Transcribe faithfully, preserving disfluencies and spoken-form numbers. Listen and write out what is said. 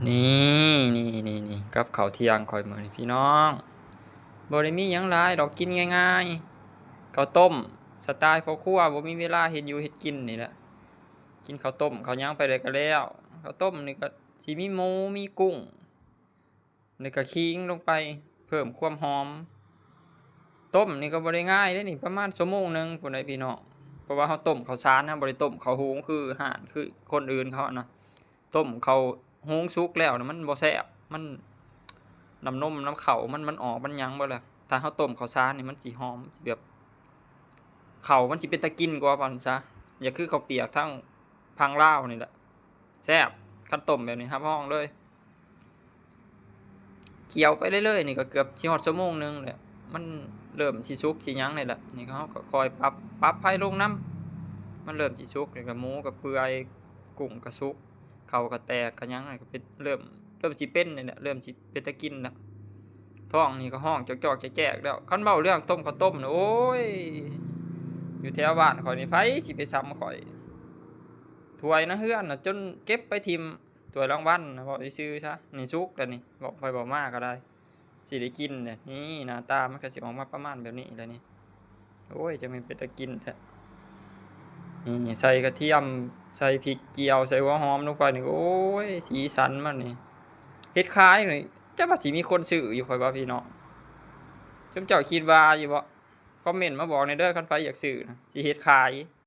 นี่ นี่ นี่ นี่ กับข้าวเที่ยงข้อยมื้อนี้พี่น้อง บ่ได้มีหยังหลายดอก กินง่ายๆ ข้าวต้มสไตล์พ่อครัว บ่มีเวลาเฮ็ดอยู่เฮ็ดกินนี่แหละ กินข้าวต้มข้าวหยังไปเลยก็แล้ว ข้าวต้มนี่ก็สิมีหมู มีกุ้ง แล้วก็ขิงลงไป เพิ่มความหอม ต้มนี่ก็บ่ได้ง่ายเด้นี่ ประมาณชั่วโมงหนึ่งพู้นเด้พี่น้อง เพราะว่าเราต้มข้าวสาร เราบ่ได้ต้มข้าวหุงคือฮ้าน คือคนอื่นเขานะ ต้มข้าวหุงสุกแล้วน่ะมันบ่แซ่บ มัน น้ำนมน้ำข้าวมัน มันออก มันหยังเบิดแล้ว ถ้าเราต้มข้าวสารนี่มันสิหอม สิแบบ ข้าวมันสิเป็นตากินกว่า ว่าซั่นซะ อย่าคือข้าวเปียกทางฝั่งลาวนี่แหละ แซ่บ คันต้มแบบนี้รับรองเลย เคี่ยวไปเรื่อยๆ นี่ก็เกือบสิฮอดชั่วโมงหนึ่งแหละ มันเริ่มสิสุกสิหยังนี่แหละ นี่เราก็ค่อยปรับ ปรับไฟลงนำ มันเริ่มสิสุก แล้วก็หมูก็เปื่อย กุ้งก็สุก ข้าวก็แตก ก็หยัง ก็เป็น เริ่ม เริ่มสิเป็นนี่แหละ เริ่มสิเป็นตากินแล้ว ท้องนี่ก็ฮ้องจอกๆ แจกๆ แล้ว คันเว้าเรื่องต้มข้าวต้มนี่ โอ้ย อยู่แถวบ้านข้อยนี่ ไผสิไปส่ำข้อย ถ้วยนะเฮือนน่ะ จนเก็บไปถิ่ม ถ้วยรางวัลน่ะ เว้าซื่อๆ ซะ นี่สุกแล้วนี่ เว้าไปเว้ามาก็ได้ สิได้กินเนี่ย นี่หน้าตามันก็สิออกมาประมาณแบบนี้แหละนี่ โอ้ย จั่งแม่นเป็นตากินแท้ นี่ใส่กระเทียม ใส่พริกเจียว ใส่หัวหอมลงไปนี่ โอ้ย สีสันมันนี่ เฮ็ดขายนี่ จักว่าสิมีคนซื้ออยู่ ข้อยว่าพี่น้อง ซุมเจ้าคิดว่าอยู่บ่ คอมเมนต์มาบอกแหน่เด้อ คันไผอยากซื้อนะ สิเฮ็ดขาย